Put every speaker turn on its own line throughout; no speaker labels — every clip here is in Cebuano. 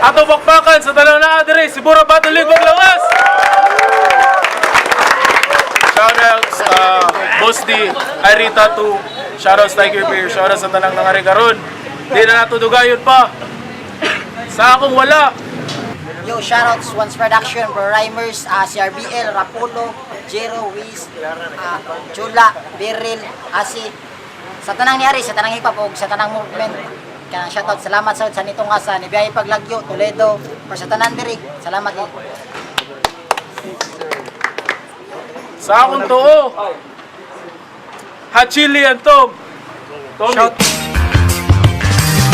Ato bakbakan sa tanaw na adre, si Bura Battle League Maglawas! Shoutouts Boss D, Irita 2, shoutouts Tiger Beer, shoutouts sa tanang nangari karon. Di na nato dugayon pa. Sa akong wala.
Yo, shoutouts Once Production, Bro Rhymers, CRBL, Rapulo, Jero, Wiz, Chula, Beryl, Asi. Sa tanang ni Ari, sa tanang hip hop ug sa tanang movement. Kanang shoutout, salamat sa nito nga sa nibiyahe paglagyo, Toledo, or sa tanan diri. Salamat eh.
Sa akong tuo. Hachili and Tom. Tommy.
Shout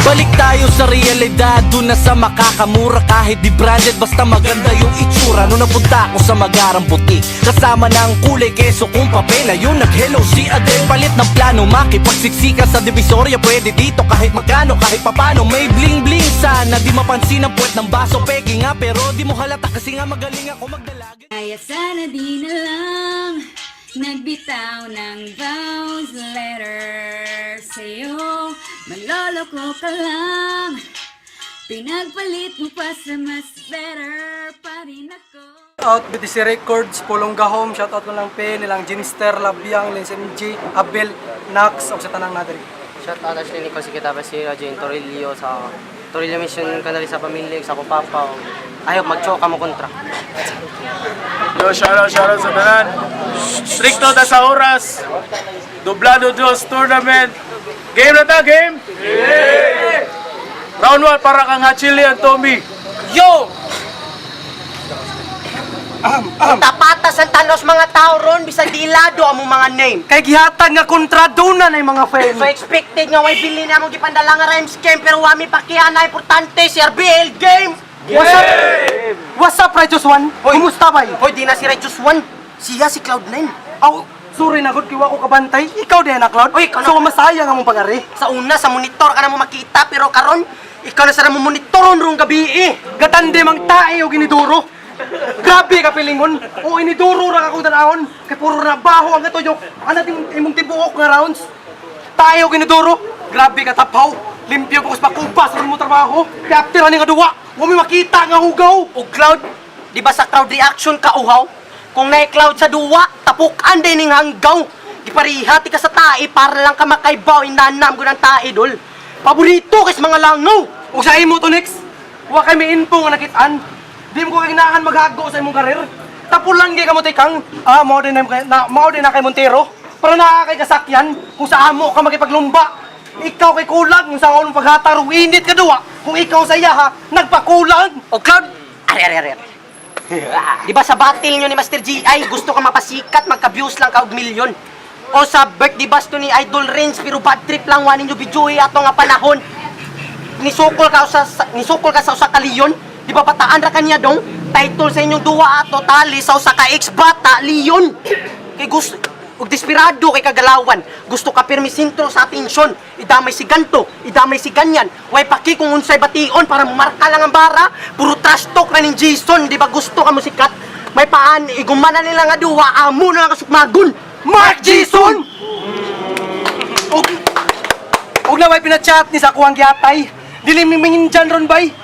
Balik tayo sa realidad, dun na sa makakamura. Kahit di branded, basta maganda yung itsura. Nung napunta ako sa Magarang Butik, kasama ng kulay, keso kung papel. Ayun, nag-hello si Adel, palit ng plano. Makipagsiksika sa Divisoria, pwede dito kahit magkano. Kahit papano, may bling bling sana. Di mapansin ang puwet ng baso, peke nga. Pero di mo halata kasi nga magaling ako magdalaga.
Kaya sana di na lang nagbitaw ng vows letter sa'yo. Manloloko ka lang, pinagpalit mo pa sa mas better pa rin ako.
Out BTC Records, Pulong Gahom, shout out lang pe nilang Jinster, Labyang, Lens MG, Abel, Nax, og sa tanang nadiri.
Shout out Ashley Nicole Sikita si Jane Torillo sa Torillo Mission kanali sa pamilya sa akong papa. I hope mag-choka mo kontra.
Yo, shoutout, shoutout sa tanan. Stricto ta sa oras. Dublado Dos Tournament. Game na ta, game? Yeah! Round 1 para kang Hachili and Tommy.
Yo!
Tapata sa tanos mga tao ron bisan dilado among mga name.
Kay gihatag nga kontra duna na yung mga fame.
So expected nga way bilin na among gipandala nga rhyme scheme pero wami pakiana importante si RBL game.
What's up? What's up, Righteous One? Kumusta bay?
Hoy, di na si Righteous One. Siya si Cloud9.
Aw, sorry na gud kiwa ko kabantay. Ikaw din na Cloud.
Uy, ikaw na.
So masayang among pag-ari.
Sa una sa monitor ka na mo makita pero karon ikaw na sa mo monitoron rong gabi eh.
Gatande mang tae og iniduro. Grabe ka pilingon. O iniduro ra ka kung tanahon. Kay puro na baho ang katuyok. Ana ting imong tibuok nga rounds. Tae og iniduro. Grabe ka tapaw. Limpyo ko sa pakupas ron mo trabaho. Kay after ani nga duwa, wa mi makita nga hugaw.
O Cloud, di ba sa crowd reaction ka uhaw? Kung na-cloud sa duwa, tapukan din ning hanggaw. Gipariha ti ka sa tae para lang ka makaibaw inanam ko ng tae dol. Paborito kay sa mga langaw.
Ug sa imo to next, wa kay may info nga nakitaan. Di mo ko kaginahan maghago sa imong karir. Tapulan kay kamo tikang. Ah, mao din na mao din na kay Montero. Para naa kay kasakyan kung sa amo ka makipaglumba. Ikaw kay kulang kung sa unong paghatag ug init ka duwa. Kung ikaw sa iya ha, nagpakulang.
O Cloud, are are are. Are. Di ba sa battle nyo ni Master GI, gusto ka mapasikat, magka-views lang ka og milyon. O sa birthday bash to ni Idol Range, pero bad trip lang wanin nyo video eh, ato nga panahon. Nisukol ka sa usa ka leon, di ba bataan ra kanya dong? Title sa inyong duwa ato tali sa usa ka ex bata leon. Kay gusto ug desperado kay kagalawan. Gusto ka pirmi sentro sa atensyon. Idamay si ganto, idamay si ganyan. Way paki kung unsay bation para mumarka lang ang bara. Puro trash talk na ning Jason, di ba gusto ka musikat? May paan igumana nila nga duwa, amo na lang kasukmagon.
Mark Jason! Og Og naway pinachat ni sa akuang giatay. Dili mi mangin ron bay.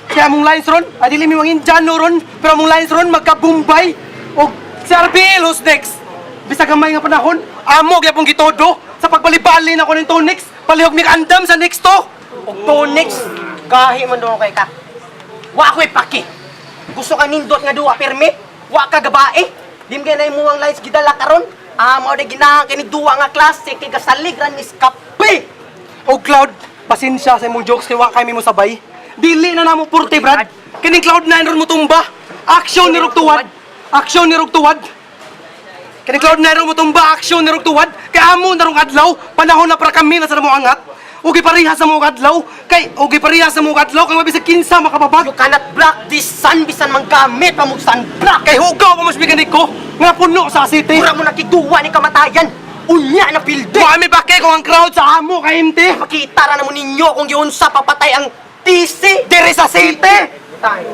Kaya among lines ron, ay dili mi mangin no ron, pero among lines ron magkabumbay. Og si RBL who's next? Bisag gamay nga panahon, amo gyapon gitodo sa pagbalibali na ko ning Tonix, palihog mi andam sa next to.
Og Tonix, gahi man doon kay ka. Wa ako'y paki. Gusto ka nindot nga duwa pirmi? Wa ka gabae. Di mo na mo ang lines gidala karon. Ah, mao di ginahan kini duwa nga klase kay gasalig ra ni Skape.
Og Cloud, pasensya sa imong jokes kay wa kay mi mo sabay. Dili na namo purte, Brad. Kining Cloud 9 ron mo tumba. Action ni Rugtuwad. Action ni Rugtuwad. Kining Cloud 9 ron mo tumba, action ni Rugtuwad. Kay amo na rong adlaw, panahon na para kami na sa mo angat. Ug gipariha sa mo adlaw, kay ug gipariha sa mo adlaw kay mabisag kinsa makababag.
You cannot block this sun bisan manggamit pa mo sunblock.
Kay hugaw pa mas biganik ko nga puno sa city.
Mura mo nakiduwa ni kamatayan. Unya na pilde.
Wa mi bake kung ang crowd sa amo kay MT.
Makita ra na mo ninyo kung giunsa papatay ang TC.
Diri sa city.
Tayo.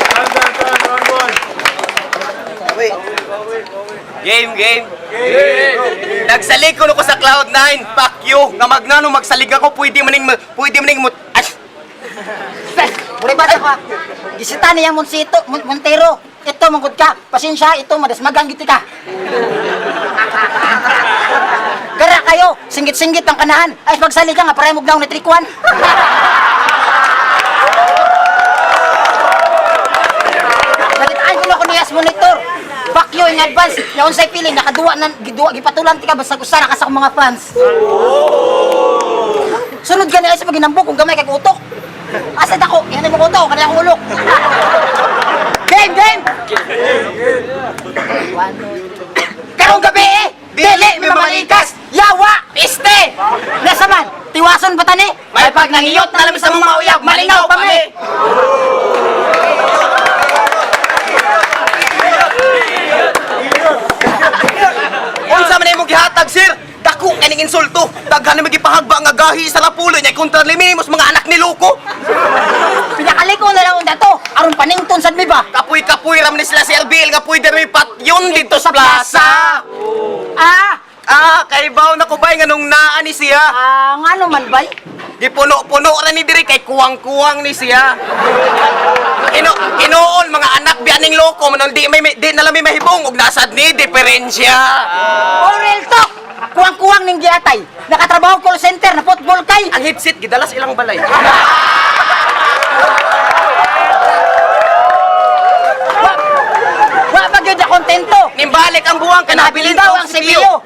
Done, done, done, round 1.
Wait.
Game, game. Nagsalig ko no ko sa Cloud9. Fuck you. Nga magnano magsalig ako, pwede maning mo. Ay,
Mura ba ka? Gisita niya Monsito, Montero. Ito mangud ka. Pasensya, ito madasmagang giti ka. Gara kayo, singgit-singgit ang kanahan. Ay pagsali ka nga pare mo ni trikwan. Nakitaan ko na ko niyas monitor. Fuck you in advance. Na unsay feeling nakaduwa na giduwa gipatulan ti ka basta usa ra ka sa akong mga fans. Sunod ka niya sa paginambok kung gamay kag utok. Asa dako? Ihanin mo ko to, kanila akong ulok. Game, game! One, two, three. Karong gabi eh! Dili, may mga ikas! Yawa! Piste! Nasa man? Tiwason pa tani?
May pag nangiyot na lang sa mga mauyab, malingaw pa mi. Unsa man imong gihatag, sir? Dako kaning insulto. Daghan na magipahagba nga gahi sa lapulo niya kontra limimos mga anak ni Loko.
Pinakaliko na lang unta to. Aron panington sad mi ba?
Kapoy-kapoy ram ni sila si LBL nga pwede may patyon dito sa plaza.
Ah!
Ah, kay baw na kubay nga nung naa ni siya.
Ah, ngano man bay?
Gipuno-puno ra ni diri kay kuwang-kuwang ni siya. Inool mga anak biyaning loko man di may di na lang may mahibong og nasad ni diferensya.
Oh, real talk! Kuwang-kuwang ning giatay. Nakatrabaho call center na football kay.
Ang headset gidalas ilang balay.
Wa pa gyud kontento.
Nimbalik ang buwang kanabilin
Daw ang CPU.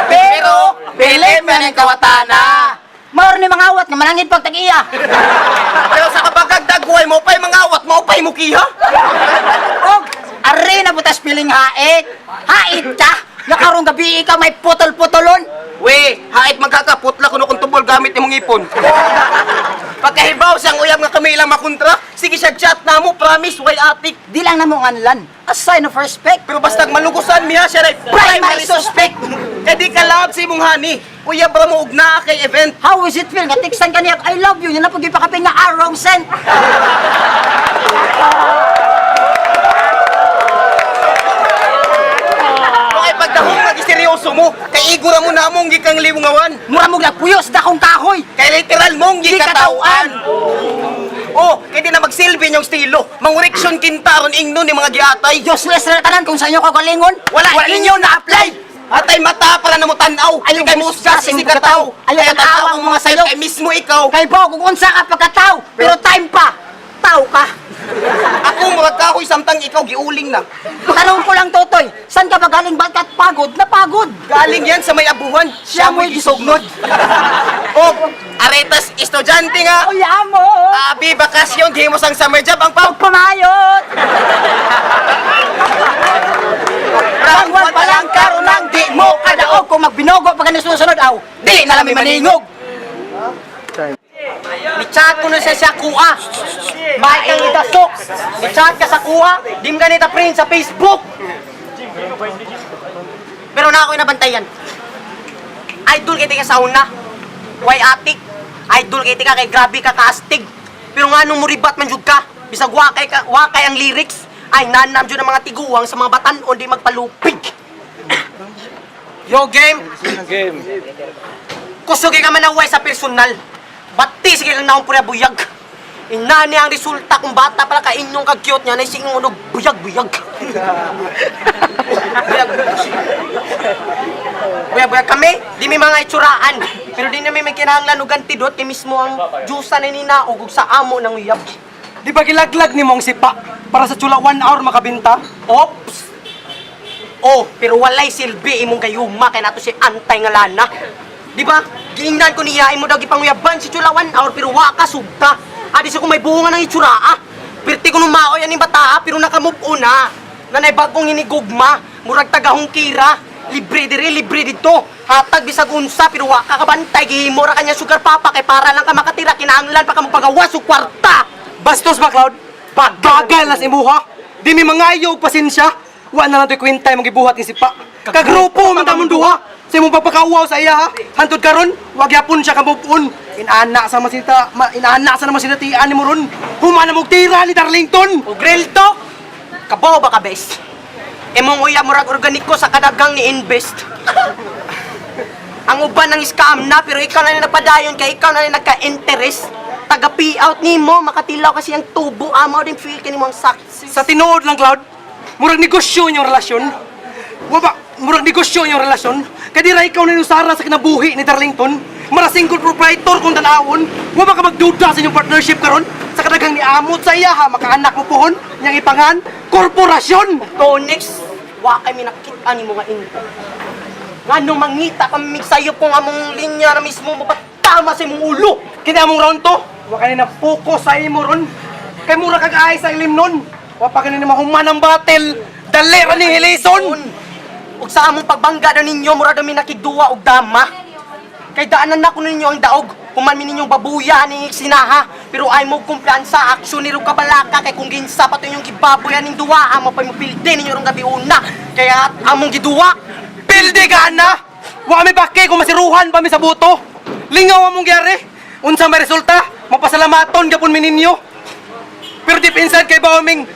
Pero bili man ang kawatana.
Maor ni mga awat nga manangit pag tag-iya.
Pero sa kapagkagdagway mo pa'y mga awat mo pa'y mukiha.
Og are na butas piling hait. Hait ka. Nga karong gabi ikaw may putol-putolon.
We, hait magkakaputla kuno kung tubol gamit imong ipon. Pagkahibaw siyang uyab nga kami ilang makontra, sige siya chat na mo, promise, why atik.
Di lang namo nganlan. A sign of respect.
Pero bastag malugusan miha siya ray
Primary suspect.
Kay di ka love sa imong honey. Uyab ra mo og naa kay event.
How is it feel nga tiksan kaniya I love you nya na pag ipakapin nga ah, wrong send.
Kung ay pagdahong nag-seryoso mo, kay igura mo na mong gikang limungawan.
Mura mo nagpuyo sa dakong kahoy.
Kay literal mong gikatawan. Oh, kay di na magsilbi niyong estilo. Mangureksyon kinta ron ingno ni mga giatay.
Useless na tanan kung sa inyo kagalingon.
Wala, inyo na-apply. Atay mata para na mo tanaw. Ayaw kay musgas si kataw.
Ayaw
Kaya
tanaw
tanaw
ang mga sayo.
Kay mismo ikaw.
Kay bo kung unsa ka pagkatao, pero time pa. Tao ka.
Ako murag kahoy samtang ikaw giuling na.
Tanong ko lang totoy, saan ka ba galing ba't ka't pagod na pagod?
Galing yan sa may abuhan.
Siya mo'y gisugnod.
Og aretas estudyante nga.
Uya mo!
Abi bakasyon di mo sang summer job ang pag
Pagpamayot!
round
One pa lang karon lang di mo kadaog kung magbinogo pag ano susunod aw. Dili na lang may maningog.
Ni-chat ko na siya sa kuha. Mahal kang idasok. Ni-chat ka sa kuha. Di mo ganita friend sa Facebook. Pero na ako inabantayan. Idol kay ka sa una. Why atik? Idol kay ka kay grabe ka kaastig. Pero nga nung muribat man jud ka, bisag wakay ka, wakay ang lyrics, ay nanam jud ang mga tiguang sa mga batan-on di magpalupig. Yo game.
Game.
Kusog ka manaway sa personal. Bati sige lang naong pura buyag. Inani ang resulta kung bata pala ka inyong kag-cute niya, naising unog buyag-buyag. Buyag. Buyag-buyag kami, di may mga itsuraan. Pero di namin may kinahanglan og antidot kay mismo ang jusa na ninaog ug sa amo ng uyab.
Di ba gilaglag ni mong sipa para sa tsula 1 hour makabinta?
Ops! Oh, pero walay silbi imong gayuma kay nato si antay nga lana. Di ba? Giingnan ko niya imo daw gipanguyaban si Chula 1 hour pero wa ka sugta. Adi sa kung may buhungan ng itsura ah. Pirti ko nung maoy aning bata ah, pero nakamove on na. Nanay bagong inigugma, murag tagahong kira. Libre diri, libre dito. Hatag bisag unsa pero wa ka kabantay gihimo ra kanya sugar papa kay para lang ka makatira kinahanglan pa ka magpagawas og kwarta.
Bastos ba, Cloud? Bagal na sa imuha. Di mi mangayo og pasensya. Wa na lang to'y kwenta imong gibuhat ni sipa. Kagrupo man tamong duha. Sa imong pagpakauwaw sa iya ha. Hantod karon, wa gyapon siya ka move on. Inana sa masita, ma, inana sa naman sinatian nimo ron. Human na mog tira ni Darlington.
O grill to, kabaw ba ka bes? Imong uya murag organiko sa kadagang ni invest. Ang uban ng scam na pero ikaw na nagpadayon kay ikaw na nagka-interest. Taga out nimo makatilaw kasi ang tubo amaw din feel kini mo ang success.
Sa tinuod lang, Cloud, murag negosyo inyong relasyon. Wa ba, murag negosyo inyong relasyon. Kay di ra ikaw ni Sara sa kinabuhi ni Darlington. Mara single proprietor kung tanawon. Wa ba ka magduda sa inyong partnership karon? Sa kadaghang ni amot sa iya ha, makaanak mo pohon, niyang ipangan, korporasyon.
Tonix, wa kay minakita ni mga info. Ngano mangita kami sayo kung among linya na mismo mo tama sa imong ulo.
Kini among round to, wa kani na focus sa imo ron. Kay mura kag ay sa ilim nun. Wa pa kani mahuman ang battle. Dali ra ni Hilison.
Ug sa among pagbangga na ninyo, mura daw mi nakigduwa og dama. Kay daanan na ko ninyo ang daog, human mi ninyong babuya ni sinaha. Pero ay mo kumpiyansa, aksyon ni kabalaka kay kung ginsa pa to inyong gibaboy aning duwa, amo pa mo pilde ninyo rong gabi una. Kaya among giduwa,
Pilde ka na! Wa mi pake kung masiruhan pa mi sa buto. Lingaw among gyari. Unsa may resulta? Mapasalamaton gapon mi ninyo. Pero deep inside kay Baoming,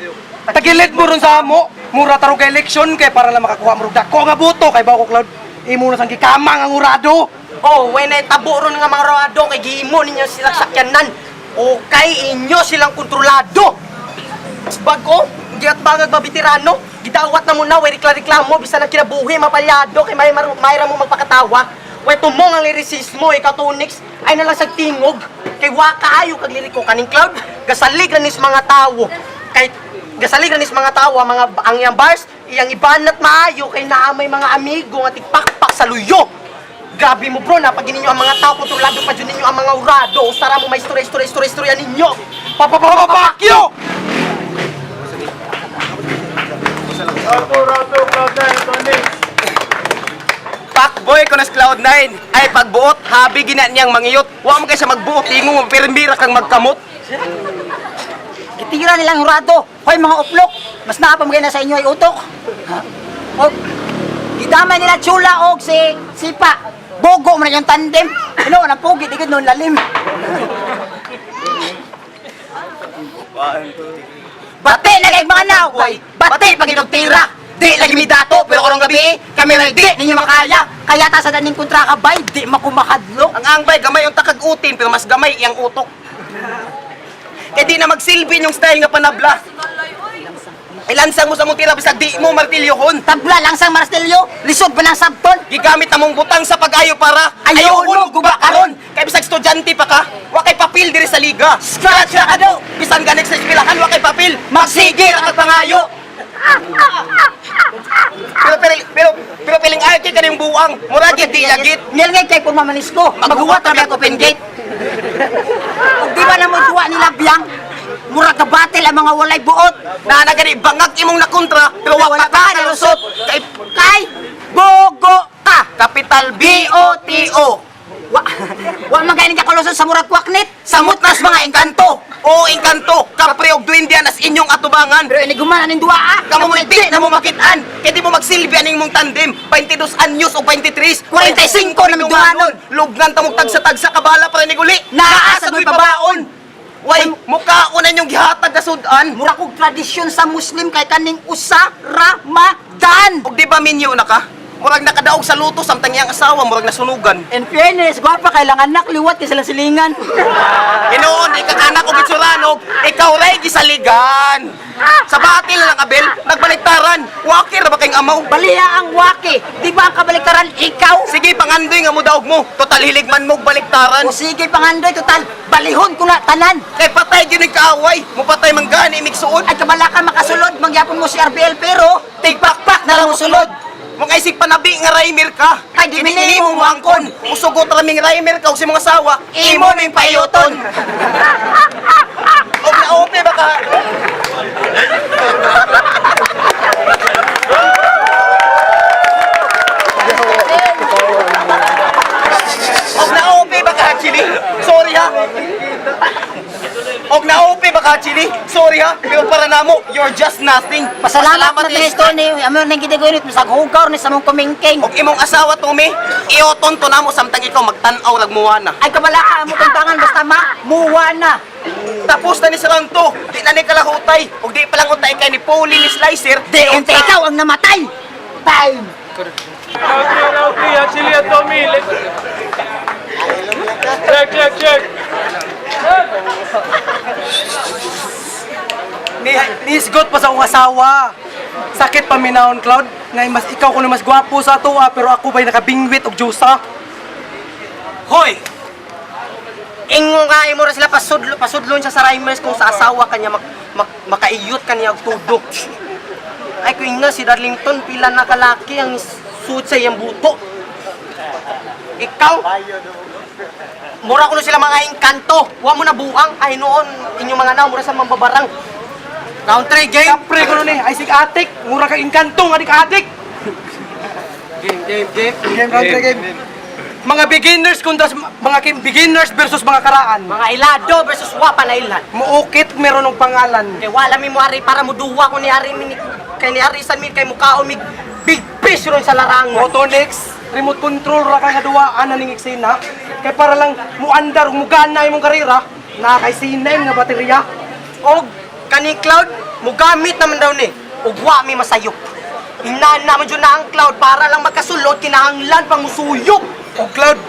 tagilid mo ron sa amo. Mura tarong kay eleksyon kay para lang makakuha mo dako nga buto kay bao ko Cloud. Imo na sang gikamang ang urado.
Oh, when ay tabo ron nga mga rado kay gihimo ninyo silang sakyanan. Okay, inyo silang kontrolado. Bago, giat bangag babitirano, gidawat na mo na, way reklamo, bisan ang kinabuhi, mapalyado, kay may mayra mo magpakatawa. Way tumong ang liricismo, ikaw Tonix, ay nalang sa tingog. Kay waka ayo kag liriko kaning cloud, gasalig ra nis mga tawo. Kay gasalig ra nis mga tawo, ang mga ang iyang bars, iyang ibanat maayo kay naa may mga amigo nga tigpakpak sa luyo. Grabe mo bro, napagin ninyo ang mga tao, kontrolado pa dyan ninyo ang mga urado. Sara mo may istorya, istorya, istorya, istorya ninyo.
Papapapapakyo!
Round 2, round 2, Cloud9, Tonix.
Pakboy ko na sa Cloud9. Ay pagbuot, habi gina niyang mangiyot. Wa mo kay siya magbuot, ingo mo pirmira kang magkamot.
Gitira nilang hurado. Hoy mga uplok, mas naapamagay na sa inyo ay utok. Ha? Og gidamay nila chula og si Sipa. Bogo man yung tandem. Ano, nang pugi di gud nun lalim. Bate na kay mga naway, bate pag tira.
Di lagi mi dato, pero karong gabi kami ray di
Ninyo makaya. Kaya ta sa daning kontraka bay, di makumakadlok.
Ang angbay gamay ang takag-utin pero mas gamay iyang utok. Kay di na magsilbi yung style nga panabla. Ilansang mo sa mong tira bisag di mo martilyohon.
Tabla lang sang martilyo, lisod pa ng sabton.
Gigamit among butang sa pag-ayo para
Ayaw
ayaw guba karon. Kay bisag estudyante pa ka, wa kay papel diri sa liga. Scratch ra ka do. Bisan ganik sa eskwelahan wa kay papel. Magsige ra kag pangayo. Pero pero pero pero piling ayo kay kaning buang. Mura gyud di yagit.
Nilngay kay purmamanis ko. Maghuwat ra ba open gate. Ug di ba na mo duwa nila biyang? Mura ka battle ang mga walay buot.
Na na gani bangag imong nakontra pero wa pa ka nalusot. Kay
Kay bogo ka.
Capital B O T O.
Wa wa man kay nagkakuloson sa murag kwaknit.
Samot nas mga engkanto. O engkanto, kapre og duwende as inyong atubangan.
Pero iniguman aning duwa ah.
Kamo mo di na mo makitaan. Kay di mo magsilbi aning mong tandem. 22 anyos o 23.
45 na migduhanon.
Lugnan ta mong tagsa-tagsa kabala para ni guli.
Naa sa
mo'y pabaon. Way, mukaon na inyong gihatag na sudan.
Mura kog tradisyon sa Muslim kay kaning usa Ramadan.
Ug di ba minyo na ka? Murag nakadaog sa luto samtang iyang asawa murag nasunugan.
In fairness, gwapa kay lang anak liwat kay silang silingan.
Ginoon, ikakanak og gitsuranog, ikaw ray gisaligan. Sa batil na lang abel, nagbaliktaran. Wakir ra ba kayong amaw?
Baliha ang waki. Di ba ang kabaliktaran ikaw?
Sige, pangandoy nga mo daog mo. Total hilig man mo og baliktaran.
O sige pangandoy total, balihon ko na tanan.
Kay patay gyud ni kaaway, mupatay man gani imigsuon.
Ay kabala ka makasulod, mangyapon mo si RBL pero tigpakpak na lang mo sulod.
Mga isig panabi nga rhymer ka.
Ay, di
Ini mo moangkon. Usugot raming rhymer ka ug si mga asawa, imo ning payoton. Og naope ba ka? Og naope ba ka, Chili? Sorry ha. Og naope ba ka, Chili? Sorry ha. Pero para namo, you're just nothing.
Pasalamat na ni Tony, amo nang gitagoy nit masag hugaw ni sa mong kumingking.
Og imong asawa Tommy, ioton to namo samtang ikaw magtan-aw rag muwana.
Ay kabala ka mo tantangan basta ma muwa na.
Tapos na ni sa round 2. Di na ni kalahutay. Ug di pa lang utay kay ni Pauli ni Slicer.
Di, unta ikaw ang namatay! Time!
Round 3, round 3, Achille and Tommy. Check, check, check.
Ni nisgot pa sa akong asawa. Sakit pa minahon, Cloud. Ngay mas ikaw kuno mas gwapo sa ato ah, pero ako ba'y nakabingwit og Diyosa.
Hoy! Ingon ka imo ra sila pasudlo pasudlon siya sa rhymers kung sa asawa kanya makaiyot kanya og tudok. Ay ko ingna si Darlington pila na kalaki ang suit sa iyang buto. Ikaw mura kuno sila mga engkanto. Wa mo na buang ay noon inyong mga naw mura sa mambabarang. Round 3 game.
Kapre ko ni, ay sig atik, mura kag engkanto nga di ka adik.
Game game game.
Game round three, game. Mga beginners kontra mga beginners versus mga karaan.
Mga ilado versus wa pa na ilhan.
Muukit meron og pangalan.
Kay wala mi mo ari para muduwa ko ni ari mi kay ni ari san mi kay mukaon mi big fish ron sa larangan.
Motonex, remote control ra ka nga duwa ana ning eksena. Kay para lang muandar ug mugana imong karera, naa kay C9 nga baterya.
Og kani cloud mugamit naman daw ni ug wa mi masayop. Inana man jud na ang cloud para lang makasulod kinahanglan pang musuyop.
Og Cloud,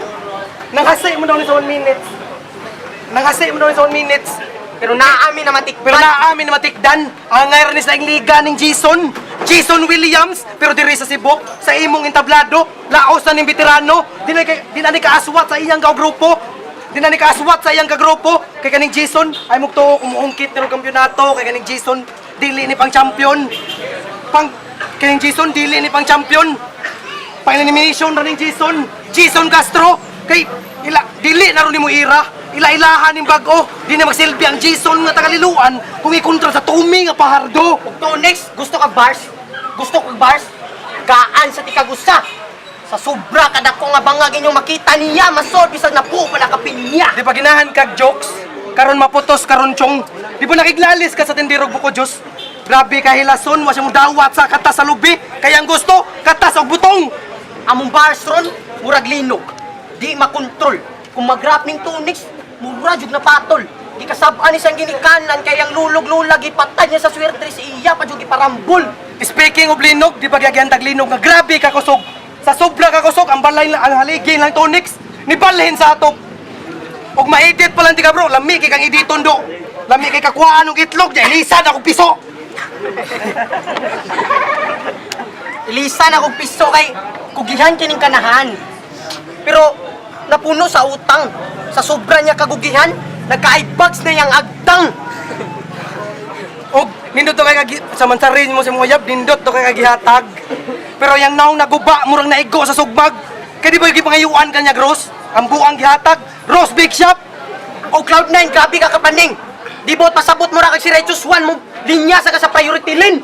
nanghasi mo daw ni sa 1 minutes. Nanghasi mo daw ni sa 1 minutes.
Pero naami na matikman.
Pero naamin na matikdan, ang ngayon ni sa liga ning Jason, Jason Williams, pero diri sa Sibok, sa imong entablado, laos na ning veterano, di na ni kaaswat sa iyang kagrupo. Di na ni kaaswat sa iyang kagrupo. Kay kaning Jason, ay mugtuo kumuungkit nila kampyonato, kay kaning Jason, dili ni pang champion. Pang kaning Jason dili ni pang champion. Pang elimination ra ning Jason, Jason Castro, kay ila dili na ron nimo ira. Ila-ilahan ning bag-o, di na magsilbi ang Jason nga tagaliluan kung ikontra sa Tommy nga pahardo.
Ug to next, gusto ka bars? Gusto ka bars? Gaan sa tikagusa. Sa sobra kadako nga bangag inyong makita niya, masol bisag napuo pa nakapinya.
Di ba ginahan kag jokes? Karon maputos, karon chong. Di ba nakiglalis ka sa tindirog buko Diyos? Grabe ka hilason, wa siya mo dawat sa katas sa lubi. Kaya ang gusto, katas og butong.
Among bars ron, murag linog. Di makontrol. Kung mag-rap ning Tunix, mura jud na patol. Di kasab-an ni siyang ginikanan kay ang lulog-lulag ipatay niya sa swerte si iya pa jud iparambol.
Speaking of linog, di ba gagyan tag linog nga grabe ka kusog. Sa sobra ka kusog, ang balay ang haligi lang Tonix, nibalhin sa atop. Og maedit pa lang ti ka bro, lami kay kang editon do. Lami kay kakuhaan og itlog, di ilisan akong piso.
Ilisan akong piso kay kugihan kining kanahan. Pero napuno sa utang. Sa sobra niya kagugihan, nagka-bags na yang agtang.
Og nindot to kay kagi sa mansarin mo sa mga uyab, nindot to kay kagihatag. Pero yang naong naguba, murang naigo sa sugbag. Kay di ba yung gipangayuan kanya Gross? Ang buang gihatag, Rose Bake Shop.
O Cloud9, grabe ka kapaning. Di ba pasabot mo ra kag si Righteous One mo linya sa ka sa priority lane.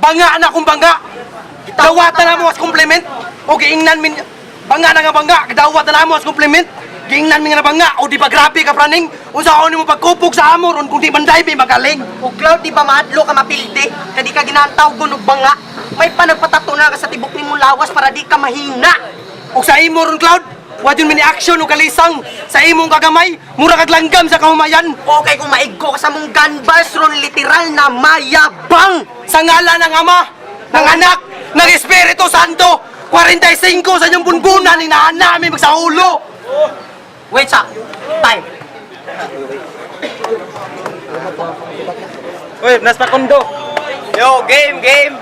Banga na kung banga. Dawatan na mo as compliment. O giingnan min banga na nga banga, dawatan na mo as compliment. Giingnan min nga banga o di ba grabe ka praning? Unsa ako nimo pagkupog sa amor un kung di man dai magaling.
O Cloud, di ba maadlo ka mapildi? Kadi ka ginantaw og banga. May panagpatato na ka sa tibok nimong lawas para di ka mahina.
Og sa imo ron Cloud, wa jud mini action o kalisang sa imong kagamay, mura kag langgam sa kahumayan.
Okay kung maigo ka sa mong gun bars ron literal na mayabang.
Sa ngalan ng Ama, ng Anak, ng Espiritu Santo, 45 sa inyong bunbunan, inahan namin magsahulo.
Wait sa time.
Uy, nas pakundo. Yo, game, game.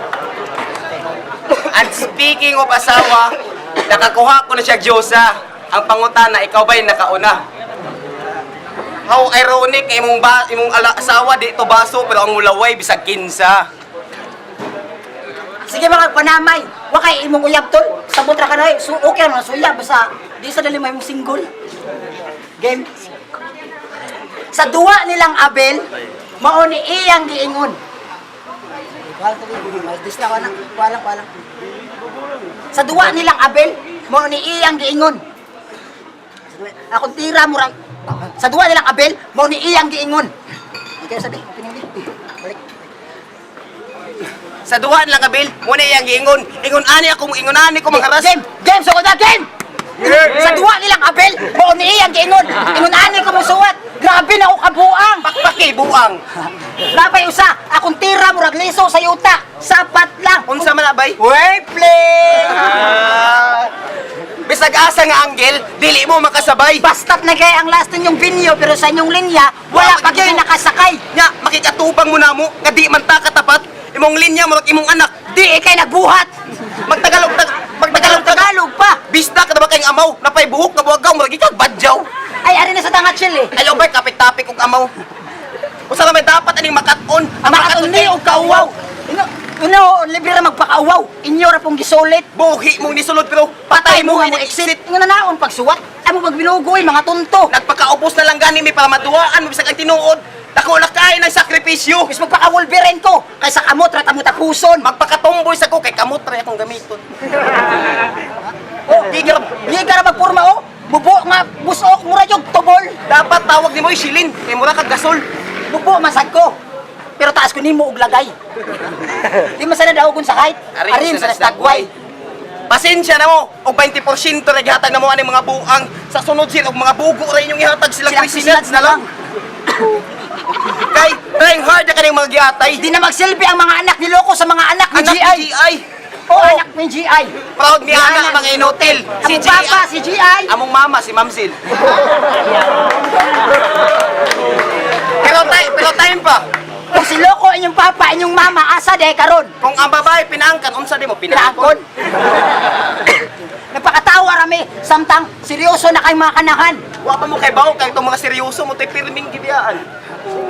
And speaking of asawa, nakakuha ko na siya Diyosa. Ang pangutana, ikaw ba'y nakauna? How ironic, imong ba, imong ala, asawa dito baso pero ang ulaway bisag kinsa.
Sige mga panamay, wa kay imong uyab tol. Sabot ra ka na eh. So, okay ra man suyab basta di sa dali may imong single. Game. Sa duwa nilang Abel, mao ni iyang giingon. Kuha lang tabi, mas dis na ko na. Kuha lang, kuha lang. Sa duwa nilang Abel, mao ni iyang giingon. Akong tira mo ra. Sa duwa nilang Abel, mao ni iyang giingon. Okay, sabi, opening di. Balik.
Sa duwan lang kabil, muna iyang giingon. Ingon ani ako, ingon ani ko mangharas.
Game! Game! Sugod na! Game! Sa duwa nilang Abel, mao ni iyang giingon. Ingon ani ko mosuwat. Grabe na ako kabuang.
Pakpaki buang.
Napay usa, akong tira murag liso sa yuta. Sapat lang.
Unsa man na bay?
Wordplay!
Ah. Bisag asa nga anggel, dili mo makasabay.
Basta't na kaya ang last ninyong binyo pero sa inyong linya, wala pa kayo nakasakay.
Nya, makikatubang mo namo nga di man ta katapat. Imong linya murag imong anak.
Di ikay nagbuhat.
Magtagalog tag magtagalog tagalog.
Tagalog pa.
Bista ka na ba kayong amaw? Napay buhok nga buwagaw murag ikaw badyaw.
Ay, ari na sa tangatsil eh.
Ayaw ba kapit-tapik og amaw? Usa ra may dapat aning makat-on.
Ang makaton ni og kauwaw. Ino, ino, libre ra magpakauwaw. Inyo ra pong gisulit.
Buhi mong nisulod pero patay mo ang exit.
Nga na naon pagsuwat. Ay mo pagbinugoy mga tunto.
Nagpakaubos na lang gani mi para maduwaan mo bisag ang tinuod. Dako na kay ng sakripisyo.
Mas magpaka-Wolverine ko kaysa kamot ra tamo tapuson.
Magpakatomboy sa ko kay kamot ra akong gamiton.
Oh, di ka ra magporma oh. Bubo nga busok mura yung tubol.
Dapat tawag nimo Shilin kay mura kag gasol.
Bubo masag ko. Pero taas ko nimo og lagay. Di man sana daogon sa height. Arin sa stagway.
Pasensya na mo, og 20% ra gihatag na mo aning mga buang sa sunod sir og mga bugo ra inyong ihatag silang
Silang
Christians na lang. Kay trying hard na kaning mga gihatay.
Di na magsilbi ang mga anak ni Loko sa mga anak ni
Anak
GI.
ni GI.
Oh, anak ni GI.
Proud ni ana ang mga inotel. Si
Among papa, si GI.
Among mama si Ma'am Sil. Pero time pa.
Kung si Loko inyong papa, inyong mama, asa de karon?
Kung ang babae pinaangkan unsa di mo
Pinaangkon.
pinaangkon?
Napakatawa rami samtang seryoso na kayong mga kanahan.
Wa pa mo kay bawo kay itong mga seryoso mo tay pirming gibiyaan.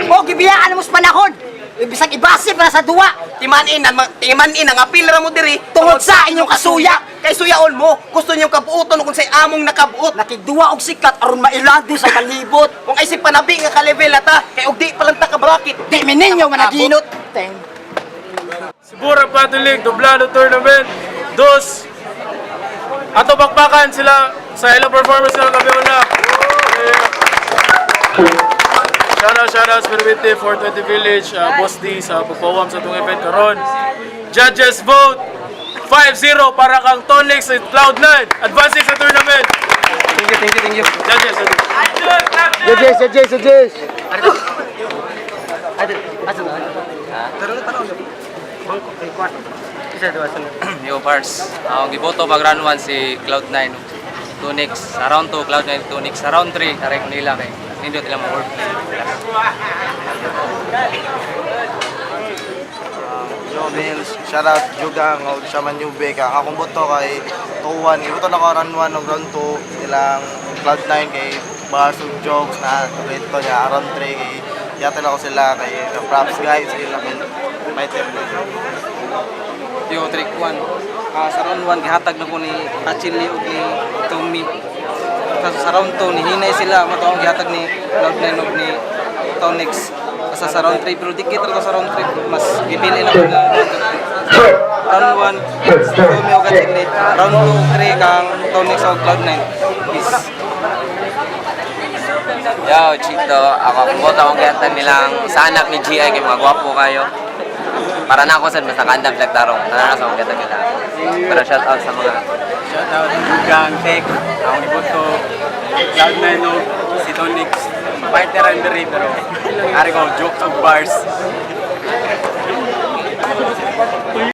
O gibiyaan mo sa panahon. Bisag ibase para sa duwa.
Timan-in ang apil ra mo diri
Tungod sa inyong kasuya.
Kay suyaon mo, gusto niyong kabuoton kung say among nakabuot.
Nakigduwa og sikat aron mailado sa kalibot.
Kung ay si panabi nga ka-level na ta, kay og di pa lang ta ka bracket.
Di mi ninyo managinot. Teng.
Cebu Rap Battle League, Dublado Tournament, dos. Ato bakbakan sila sa ilang performance sila gabi una. Yeah. Shout out, Spirit 420 Village, Boss D sa pagpawam sa itong event karon. Judges vote 5-0 para kang Tonix at Cloud9 advancing sa tournament.
Thank you, thank you, thank you.
Judges, judges.
Judges, judges, judges.
Yo, Pars. Ang giboto pag round 1 si Cloud9 Tunix. Sa round 2, Cloud9 Tunix. Sa round 3, aray ko nila kay nindot ilang mga wordplay.
Yo, Mills, shout out Jugang o Shaman Yube ka. Akong boto kay 2-1. Iboto na ko round 1 o round 2 ilang Cloud9 kay bars ug jokes na ito niya round 3 kay yata lang ko sila kay props guys ilang fighter.
Yo, trick 1. Sa round 1, gihatag na ko ni Achille ug ni Tommy. Kaso sa round 2, nihinay sila. Mataong gihatag ni Cloud9 ug ni Tonix. Asa sa round 3, pero dikit ra to sa round 3. Mas gipili na ko na round 1, Tommy ug Achille. Round 2, 3 kang Tonix ug Cloud9. Peace.
Yo, Chito, ako ang boto akong gihatag nilang sa anak ni GI kay mga gwapo kayo. Para na ako sad mas nakaandam sila tarong. Tara na sa akong gihatag nila. Pero shout out sa mga
Shout out Jugang Tech, akong iboto, Cloud9 og si Tonix. Fighter ang diri pero ari ko jokes og bars.